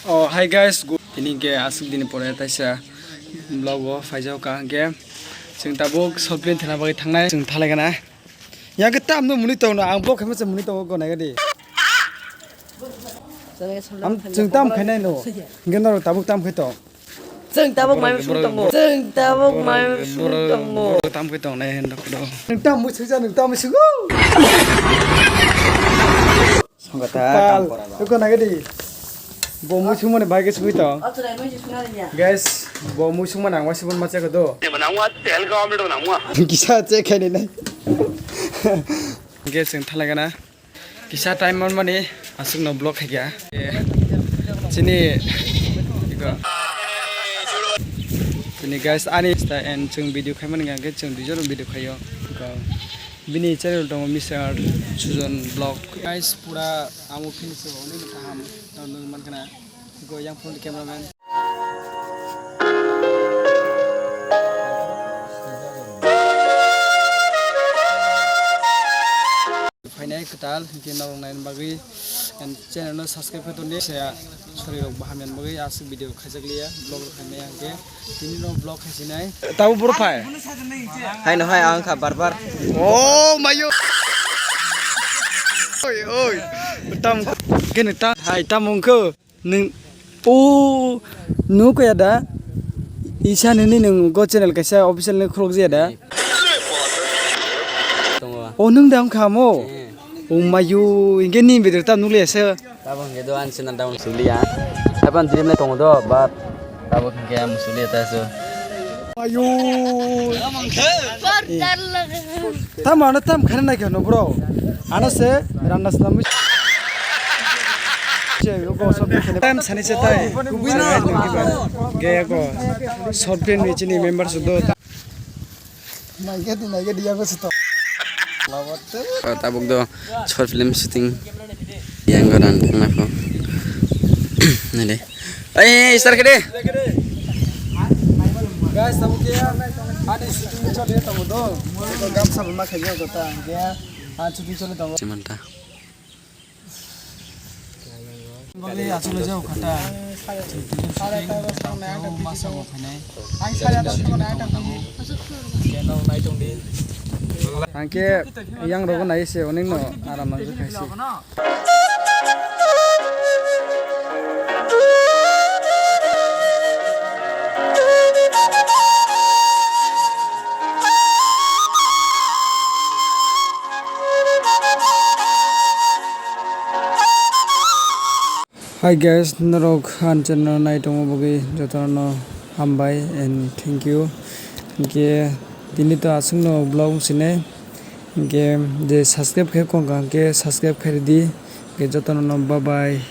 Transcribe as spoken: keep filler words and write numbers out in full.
Oh, hi guys, gu-, tini ke aswk dini pore taisa vlog o phaijao ka hwnkhe chwng tabuk shopping thana bagwi thangnai chwng thalai gana. Yang ke tam no muni tong no, ang vlog khaima se muni tong go nai gadi. Am chwng tam khainai no. Hwnkhe norok tabuk tam khai tong. Chwng tabuk mai sung tongo. Chwng tabuk mai sung tongo. Borok tam khai tong nai hen rok do. Nwng tam mui sung ja, nwng tam mui sung. Songkha ta. Pal, tam pora no. Iko nagadi. Bo mui sung mani bai ke sugui tong. Guys, bo mui sung mani ang wasi bon ma chekha do. Kisa che khaini nai. Guys, chwng thalai gana. Kisa time manmani aswkno vlog khaikha. Eh, chini, iko, chini guys ani sta and chwng video khaimani hwnkhe chwng duijon video khaio. Iko, bini channel tongo Mister Sujon Vlog. Guys, pura amo finish o, oni kaham tong nung mankha na. Iko, yang phone cameraman. Phainai kwtal hwnkhe norok naina bagwi and channel no subscribe khe tongdi. Saya sorry rok baham yang bagwi aswk video khaijak liya, vlog rok khaimaya hwnkhe tini no vlog khaisinai. Tabo boro phai. Hai no hai ang kha bar bar. Oh mayo. Oi oi. Tam kene ta hai tam ungkho. Nwng, o, nuko ya da? Isa nini nwng go channel kaisa official ni khulok ya da? Tongo. O nwng da wngkha mo? Eh. O mayu, hingke ni bedek ta nukliya se. Tabok hingke do an channel down suliya. Apan dream le tongo do, but tabok hingke am suliya ta so. Ayo. Tam ano tam khana nai kheno bro. Ano se randa slam. Tam sani se tai. Ge ko. Short film ni chini member su do. Nai ge di, nai ge di, ya ko se to. Oh, tabuk do short film shooting. Yang goran thangna ko. Nade. Ei, start kede. Guys, tabuk ya. Ani shooting chole tongo do. Ko gam sab ma khayo ko ta. Ya. Ha shooting chole tongo. Chimanta. Bagi achole jao khata. Shooting masa ko phainai. Ang sare atas ko na ta. Keno nai tong di. Angke yang rogo nai se oning no aram nang khaisi. Hi guys, norok ani channel nai tongma bagwi jotono hambai and thank you. Hingke tini to aswkno vlog sinai. Hingke je subscribe khe kongkha hingke subscribe khairidi. Hingke jotono bye bye.